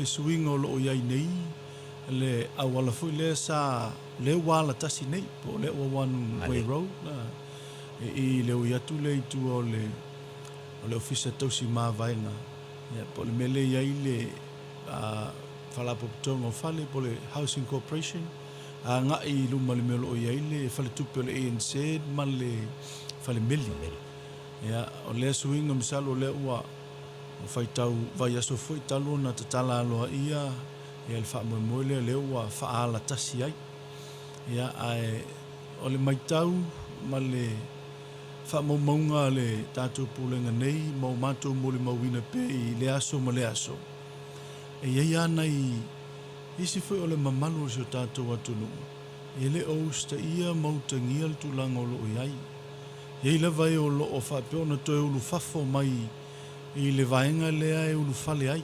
Le suiga o lo o i ai nei, le auala foi lea sa, lea ua alatasi nei, po o lea ua one way road, e i le ui atu lea i tua o le, o le Ofisa Tausi Mavaega, ia, po o le mea lea e i ai le Faalapotopotoga o Fale po o le Housing Corporation, agai i luma i le mea o lo o i ai le Faletupe o le ANZ ma le Falemeli. Ia, o lea suiga masalo o lea ua Ua faitau vaiaso foi talu ona tatala aloaia ia le faamoemoe lea, lea ua faaalatasi ai. Ia, ae o le maitau ma le faamaumauga a le tatou Pulega nei ma o matou molimauina pea i lea aso ma lea aso, e i ai lava nai isi foi o le mamalu o si o tatou atunuu e le o usitaia ma utagia le tulaga o lo o i ai. E i ai lava e o lo o faapea ona toe ulufafo mai i le vaega lea e ulufale ai,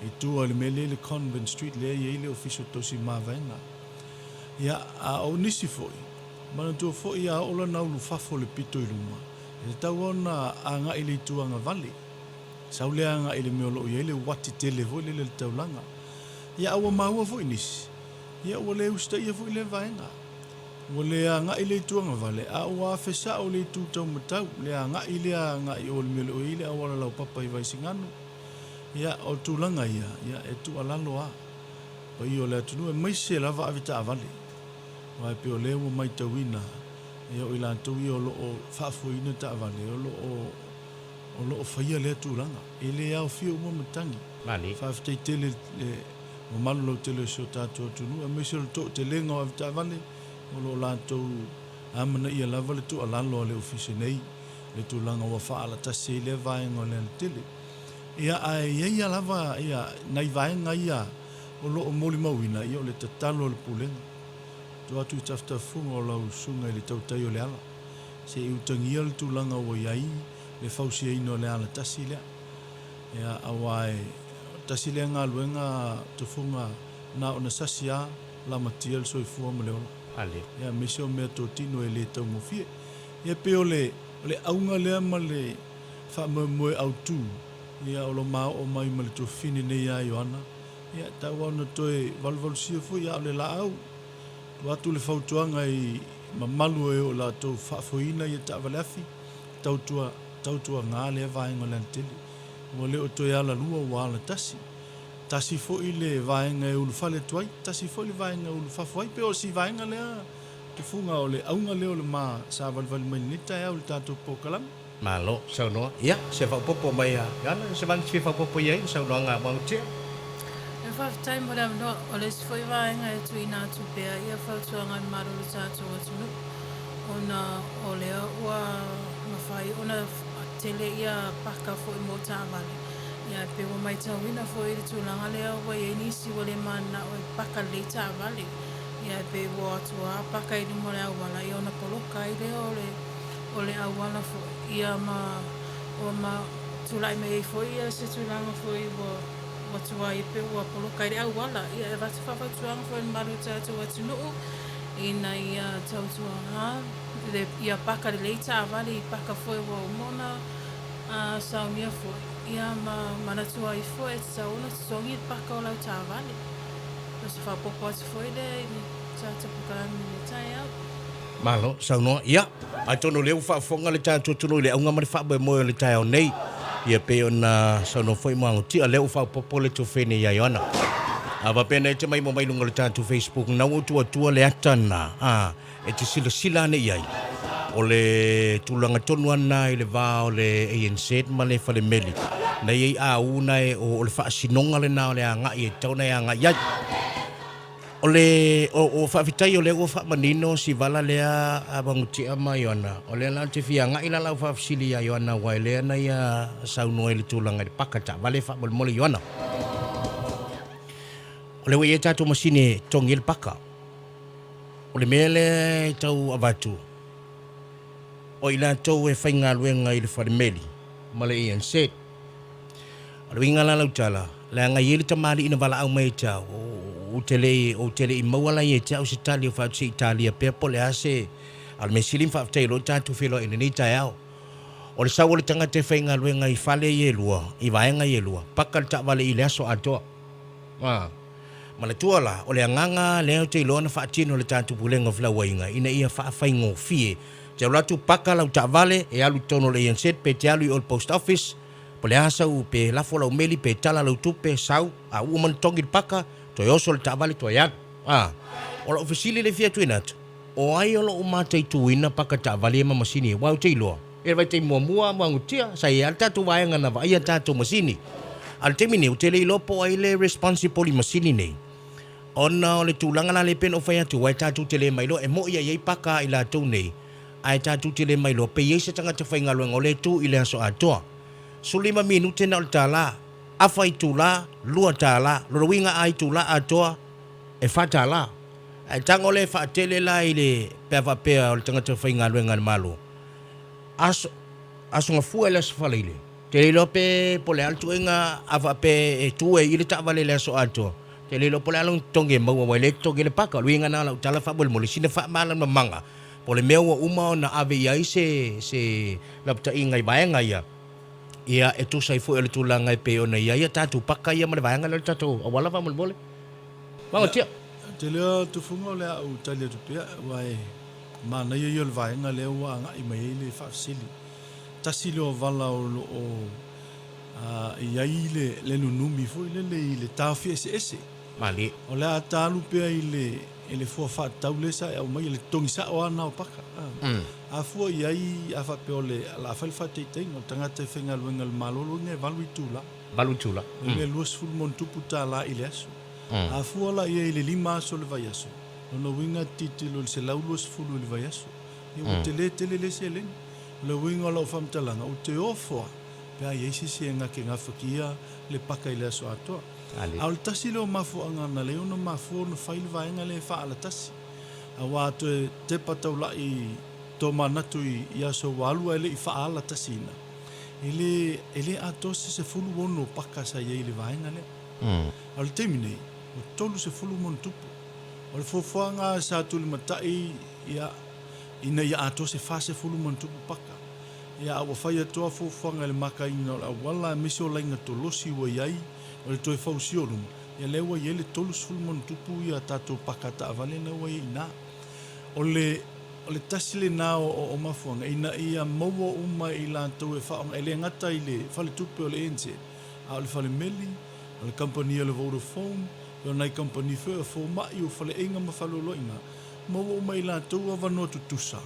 i tua i le mea lea i le Convent Street lea e i ai le Ofisa o Tausi Mavaega. Ia, a o nisi foi, manatua foi a oo lana ulufafo i le pito i luma, e tatau lava ona agai i le itu agavale. Sau lea agai i le mea o lo o i ai le uati tele foi lele i le taulaga. Ia, a ua maua foi nisi, ia ua le usitaia foi lea vaega. Ua le agai le itu agavale, a ua afe sao le itu taumatau, le agai lea agai o le mea o lo o i ai le auala laupapa i Vaisigano. Ia, o tulaga ia, ia, e tuualalo lava paia o le atunuu, aemaise lava avetaavale, aua e pei o lea ua maitauina, ia, o i latou ia o lo o faafoeina taavale, o lo o, o lo o faia lea tulaga. E le aofia uma matagi. Faafetai tele i le mamalu lautele o si o tatou atunuu, aemaise o le toatelega o avetaavale o lo o latou amanaia lava le tuualalo a le Ofisa nei, le tulaga ua faaalatasi ai lea vaega o le alatele. Ia, ae i ai lava ia nai vaega ia o lo o molimauina, ia o le tatalo a le Pulega, tuu atu i tafatafuga o lau susuga i le tautai o le ala, se i utagia le tulaga ua i ai le fausiaina o le alatasi lea. Ia, aua e tasi lea galuega tufuga na ona sasi a lamatia le soifua ma le ola. Ale. Ia, aemaise o mea totino e le taugofie. Ia, pei o le, o le auga lea ma le faamoemoe autu, ia, o lo maoo mai ma le tuafafine nei ia Ioana, ia, tau lava ona toe valuvalusia foi, a o le laau, tuu atu le fautuaga i mamalu o e o latou faafoeina ia taavale afi, tautua, tautuaga lea vaega o le alatele. Ua le o toe alalua, ua alatasi. Tasi foi le vaega e ulufale atu ai, tasi foi le vaega e ulufafo ai. Pei o si vaega lea, Tufuga, o le auga lea o le ma savalivali mai lenei taeao i le tatou polokalame. Malo saunoa. Ia, se faaopoopo mai a Ioana, se vani fia faaopoopo i ai le saunoaga a Muagututia. Ia faafetai mo le avanoa. O le isi foi vaega e tuuina atu pea ia fautuaga i le mamalu o le tatou atunuu, ona o lea ua mafai ona tele ia paka foi mo taavale, ia e pei ua maitauina foi i le tulaga lea ua i ai nisi ua le mananao e paka lelei taavale, ia e pei ua o atu lava paka i luma o le auala ia ona poloka ai lea o le o le auala foi, ia ma ua ma tulai mai ai foi ia se tulaga foi ua ua tuai e pei ua poloka ai le auala. Ia e avatu faafautuaga foi i le mamalu o le tatou atunuu ina ia tautuaga le ia paka lelei taavale i paka foi ua uma ona saunia foi, ia ma manatua ai foi e tatau ona totogi le paka o lau taavale. O se faaopoopo atu foi lea i le tatou polokalame i le taeao. Malo saunoa. Ia, atonu o lea ua faafofoga le tatou atunuu i le auga ma le faamoemoe o le taeao nei. Ia pei ona saunoa foi Muagututia, lea ua faaopoopo le tuafene ia Ioana. A faapea nei te maimoa mai luga o le tatou Facebook, na ua tuu atua le ata lena, a, e te silasila ane i ai. O le tulaga tonu lava lena i le va o le ANZ ma le Falemeli, na i ai au na e, o le faasinoga lena o le agai e tatau ona e agai i ai. O le, o, o faafetai o lea ua faamanino si vala lea a Vagutia ma Ioana. O lea la ou te fia agai la lau faafesili ia Ioana aua e lea na ia saunoa i le tulaga i le paka taavale faamolemole Ioana. O lea ua i ai tatou masini e totogi ai le paka. O le mea lea e tau avatu, o i latou e faigaluega i le falemeli ma le ANZ. O le uiga la lau tala, leaga e i ai le tamalii na valaau mai ia te au, ou te le i, ou te le i maua la ia te au se tali o fai atu se i talia pea po o le a se, a o le mea sili ma faafetai o lea ua tatou feiloai i lenei taeao. O le sau o le tagata e faigaluega i fale ia e lua, i vaega ia e lua, paka le taavale i le aso atoa. A. Manatua la, o le agaga lea ou te iloa na faatino e le tatou Pulega o Felauaiga ina ia faafaigofie. Te alu atu paka lau taavale e alu i totonu o le ANZ pe te alu i o i le Post Office, po le a sau pe lafo lau meli pe tala lau tupe, sau, a ua uma ona togi le paka, toe oso le taavale toe alu. A. O lau fesili lea e fia tuuina atu, o ai o lo o mataituina paka taavale ia ma masini ia? Aua ou te iloa, i le vaitaimi muamua muagutia, sa i ai lava le tatou vaega na vaaia tatou masini. A o le taimi nei, ou te le iloa po o ai le responsible i masini nei, ona o le tulaga la lea e pei ona ou fai atu, aua e tatou te le mailoa, e moni a i ai paka a i latou nei, ae tatou te le mailoa pe i ai se tagata faigaluega o lea e tu i le aso atoa. 15 minute na o le tala, afa itula, $2, lona uiga a itula atoa, e $4. Ae tago lea e faatele la i le, pe a faapea o le tagata faigaluega a le Malo, aso, Aso Gafua i le Aso Faraile. Te le iloa pe po o le a le tuuaiga a faapea e tu ai i le taavale i le aso atoa, te le iloa po o le a lona totogi e maua aua e le totogi e le paka. O le uiga lena o lau tala faamolemole, sina faamalamalamaga po o le mea ua uma ona ave i ai se se lapataiga i vaega ia, ia e tusa ai foi o le tulaga e pei ona i ai a tatou paka ia ma le vaega lea o le tatou auala faamolemole. Magotia. Ia, te leo tufuga o le a ou tali atu pea, aua e manaia ia o le vaega lea ua agai mai ai le faafesili. Tasi lea o vala o lo o i ai le nunumi foi lele i le taofi eseese. Malie. O le a ta alu pea i le i le fua faatatau lea sa e aumaia, le totogi sao lava na o paka. A fua i ai, a faapea o le a fai le faataitaiga, o le tagata e faigaluega i le Malo, lona uiga e valu itula. Valu itula. Lona uiga e $20+ i le aso. A fua la i ai i le lima aso o le vaiaso, lona uiga e tilotilo i le 120 i le vaiaso. Ia ua tele tele lea seleni. O le uiga o lau faamatalaga, ou te ofo lava pe a i ai se isi e gake gafatia le paka i le aso atoa. A o le tasi lea o mafuaaga na lea ona mafua ona fai le vaega lea e faalatasi. Aua a toe tepa taulai tomanatu i aso ua alu ae le i faalatasiina, e le, e le atoa se 16 paka sa i ai i le vaega lea. A o le taimi nei, ua 30+. O le fuafuaga sa tulimatai, ia, ina ia atoa se 40+ paka. Ia, a ua fai atu lava fuafuaga i le makaina o le auala aemaise o laina tolosi ua i ai, o le toe fausia o luma, ia lea ua i ai le 30+ ia tatou paka taavale na ua i ai i ina. O le, o le tasi lena o, o mafuaaga, ina ia maua uma e i latou e faaaoga, e le gata i le faletupe o le ANZ, a o le fale meli, o le kamupani a le Vodafone, ia o nai kamupani foi o fomai, o faleaiga ma faleoloaiga, maua uma e i latou avanoa tutusa,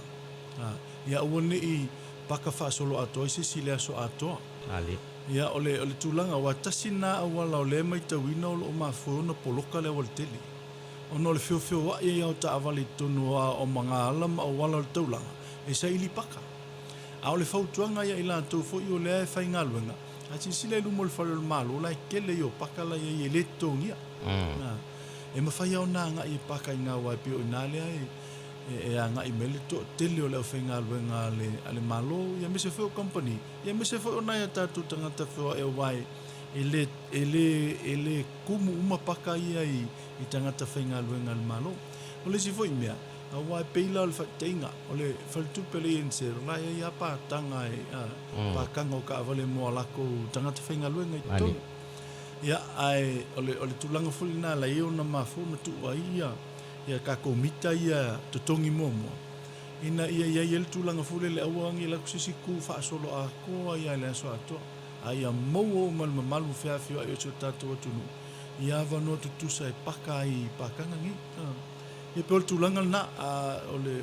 a, ia aua ne i paka faasoloatoa ai se isi i le aso atoa. Ia, o le, o le tulaga, aua tasi lena auala o lea e matauina o lo o mafua ai ona poloka le aualatele, ona o le feofeoai ai lava o taavale i totonu o aoaomaga-ala ma auala o le taulaga, e saili paka. A o le fautuaga ia i latou foi o lea e faigaluega, A silasila i luma o le fale o le Malo, la e tele ia o paka la e i ai e le totogia. E mafai lava ona agai e paka i ina aua e pei o i ina lea e, e agai mai ai le toatele o le aufaigaluega a le, a le Malo, ia aemaise foi o kamupani, ia aemaise foi o nai a tatou tagata feoai aua e, e le, e le, e le kumu uma paka ia i, i tagata faigaluega a le Malo. O le isi foi mea, Aua e pei la o le faataitaiga, o le faletupe o le INZ, o la e i ai lava pataga e, pakaga o taavale mo a latou tagata faigaluega i totonu. Ia, ae o le, o le tulaga foi lena la e i ai ona mafua ona tuu ai ia, ia tatou mita ia totogi muamua, ina ia i ai ai le tulaga foi lele aua ne i alu atu se isi tu faasoloatoa ia i le aso atoa, a ia maua uma e le mamalu feafioai o si o tatou atunuu ia avanoa tutusa e paka ai i pakaga nei. Ia pei o le tulaga lena, o le,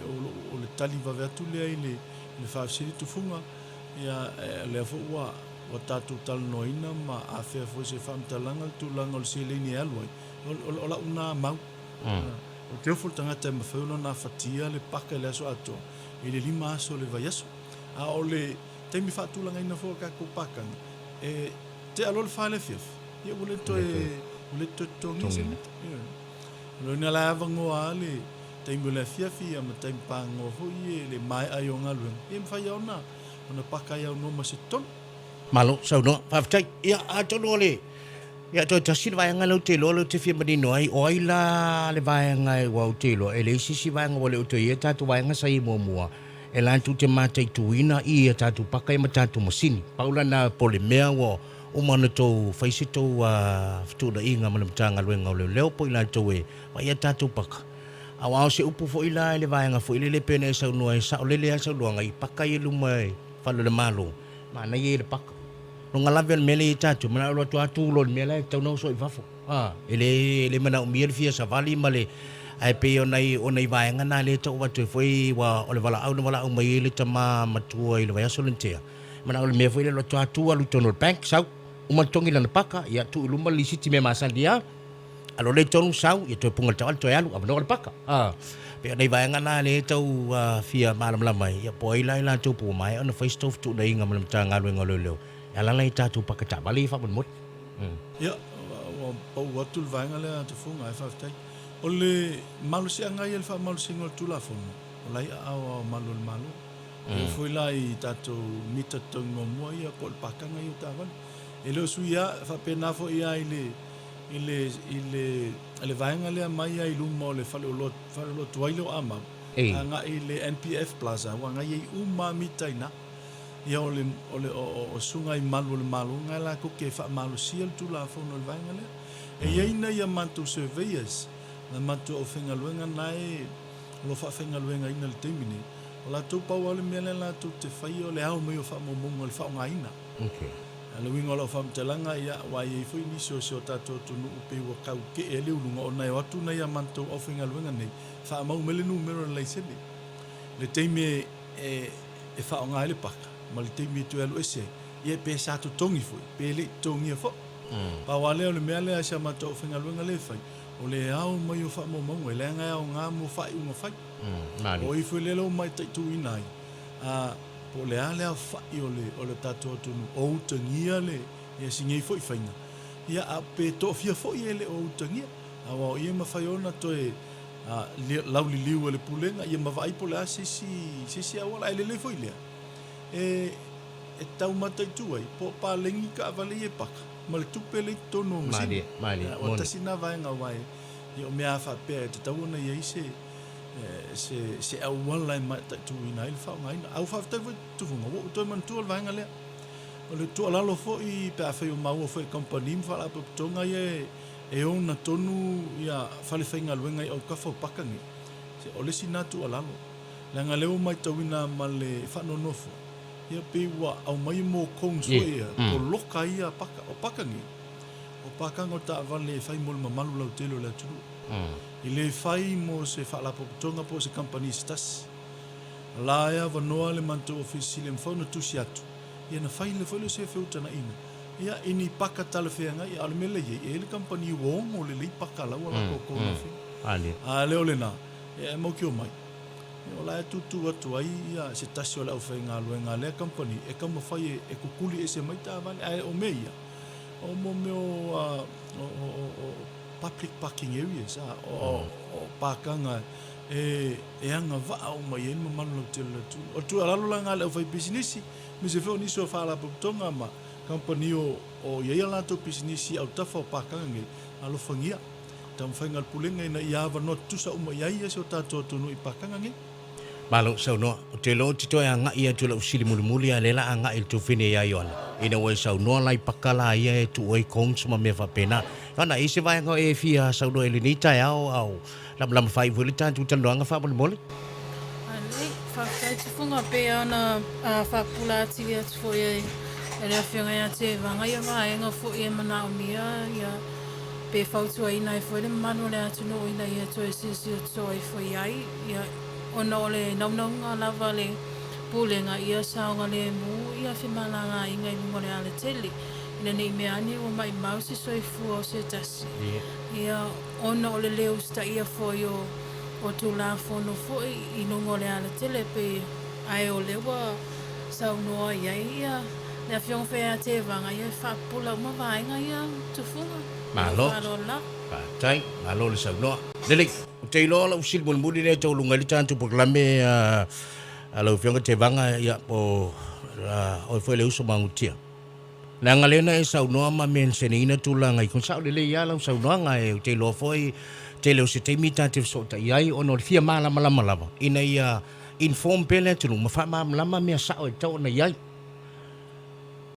o le tali vave atu lea i le, i le faafesili tufuga, ia, o lea foi ua, ua tatou talanoaina ma afea foi i se faamatalaga le tulaga o le seleni e alu ai, o, o, o lau lena mau. Ou te ofo i le tagata e mafai ona nafatia le paka i le aso atoa, i le lima aso o le vaiaso. A o le taimi faatulagaina foi o le tatou pakaga, e tea loa le fa i le afiafi, ia ua le toe, ua le toe totogia se mita. Lona la e avanoa lava le taimi o le afiafi ia ma taimi pagagoa foi ia le maea ai o galuega, ia e mafai lava ona ona paka ai aunoa ma se totonu. Malo saunoa, faafetai. Ia, atonu o le, ia toe tasi le vaega lea ou te iloa lea ou te fia manino ai, o ai la le vaega aua ou te iloa e leai se isi vaega ua le o toe i ai tatou vaega sa i ai muamua e latou te mataituina ia tatou paka ia ma tatou masini. Pau la lena po o le mea ua Uma ona tou fai se tou fetuunaiga ma le Matagaluega o Leoleo po o i latou e vaai a tatou paka. Aua o se upu foi la i le vaega foi lele pei ona e saunoa e saolele lava le saunoaga i paka ia i luma i fale o le Malo, manaia ia le paka. Luga lave o le mea lea i ai tatou, manao alu atu lava tu loa i le mea la e tatau ona oso ai i fafo. A, e le, e le manaomia le fia savali ma le, ae pei o nai, o nai vaega na lea e tau avatu ai foi, aua o le valaau na valaau mai ai le tama matua i le vaiaso lea na tea, Manao le mea foi lea loto atu alu tonu le bank sau uma togi lana paka ia tuu i luma le lisiti mea masani a alo le tonu sau ia toe punga le taavale toe alu avanoa le paka a pei o nai vaega na lea e tau fia malamalama ai ia po o ai la i latou po ua maea ona fai se tou fetuunaiga ma le Matagaluega o Leoleo e ala la i tatou paka taavale ia faamolemole. Ia, ua pau atu le vaega lea a Tufuga, ae faafetai. O le malosiaga ia i le faamalosiga o le Tulafono, o la e i aao o malu o le Malo. E oo foi la i tatou mita totogi muamua ia po o le pakaga ia o taavale. E le o suia faapena foi lava i le i le i le le vaega lea mai lava i luma o le faleoloa faleoloa tuai lea o Amau agai i le NPF Plaza ua agai ai uma lava mita i ina. Ia o le o le o susuga i malu o le Malo na e latou te faamalosia le Tulafono i le vaega lea. E i ai nai a matou surveyors, na matou aufaigaluega na e o lo o faafaigaluegaina i le taimi nei, O latou pau lava le mea lea latou te faia o le ao mai o faamaumauga o le faaaogaina. A o le uiga o lau faamatalaga, ia, aua e i ai foi nisi o si o tatou atunuu pei ua tau kee ai le uluga ona e o atu nai a matou aufaigaluega nei, faamau mai le numera o le laisene, le taimi e, e faaaoga ai le paka ma le taimi e toe alu ese ai, ia pe sa totogi foi, pe le i totogia foi. Pau lava lea o le mea lea a si a matou aufaigaluega lea e fai, o le ao mai o faamaumauga, leaga e aoga mo faaiuga fai. O i foi lea ua mataituina ai, a, po o le a le aofai o le, o le tatou atunuu o utagia le, ia si nei foi faiga, ia, a pe toafia foi e le o utagia, aua o ia e mafai ona toe, a, lauliliu e le Pulega, ia ma vaai po o le a se isi, se isi auala. Ae lelei foi lea, e, e tau mataitu ai, po o paleni taavale ia e paka, ma le tupe lea i totonu o masini. Malie, malie, Ua tasi lena vaega aua e, ia o mea lava faapea e tatau ona i ai se, se, se auala e mataituina ai le faaaogaina. Ae ua faafetai foi Tufuga, ua ou toe manatua le vaega lea. O le tuualalo foi pe afai o maua foi e kamupani ma faalapotopotoga ia e, e ona tonu ia falefaigaluega i autafa o paka nei, se, o le isi lena tuualalo. Leaga lea ua matauina ma le faanoanoa foi, ia pei ua aumai mo cones foi ia, poloka ai ia paka. O paka nei, o pakaga o taavale e fai mo le mamalu lautele o le atunuu. E le fai mo se faalapotopotoga po o se kamupani se tasi. O la e avanoa le matou Ofisa Sili e mafai ona tusi atu, ia na fai foi lea o se feutagaiga, ia i ni paka talafeagai, a o le mea lea e i ai, e i ai le kamupani ua ono lelei paka la ua latou kounafi. A le o lena, ia e mautio mai, o la e tūtū atu ai ia se tasi o le aufaigaluega a lea kamupani e taumafai e kukuli ese mai taavale, ae o mea ia, o mo mea o, o public parking areas, a, o, o pākaga e, e agavaa uma i ai le mamalu lautele o le atunuu. O le tuualalo la lena a le aufaipisinisi, aemaise foi o nisi o faalapotopotoga ma kamupani o, o i ai a latou pisinisi i autafa o pākaga nei, alofagia taumafaiga a le Pulega ina ia avanoa tutusa uma i ai si o tatou atunuu i pākaga nei. Malo saunoa. Ou te iloa ou te toe agai atu i lau fesili mulimuli a o lea la agai i le tuafine ia Ioane ina ua e saunoa la i paka la ia e tuu ai cones ma mea faapena. Ioana, e i ai se vaega o e fia saunoa i lenei taeao a o lamalama faaiu foi le tatou talanoaga faamolemole? Alii, faafetai Tufuga, pei ona faapupula atili atu foi e le Afioga ia Tevaga ia vaega foi e manaomia ia pe fautuaina ai foi le mamalu o le atunuu ina ia toe silasila totoa ifo i ai, ia, ona o le naunauga lava a le Pulega ia saogalemu ia femalagaaiga i luga o le alatele, ina ne i mea ane ua maimau se soifua o se tasi, ia, ona o le le usitaia foi o, o Tulafono foi i luga o le alatele, pei, ae o lea ua saunoa i ai ia le Afioga foi ia Tevaga, ia e faapupula uma vaega ia Tufuga. Malo. Faaaloalo lava. Faafetai, malo le saunoa. Lelei, ou te iloa lau fesili mulimuli lea e taualuga ai le tatou polokalame a lau Afioga Tevaga, ia, po o oe foi le uso magutia. Leaga lea na e saunoa ma mention-ina tulaga i sao lelei lava lau saunoaga, e ou te iloa foi tele o se taimi ta te fesootai ai ona o le fia malamalama lava ina ia inform pea le atunuu ma faamalamalama mea sao e tatau ona i ai.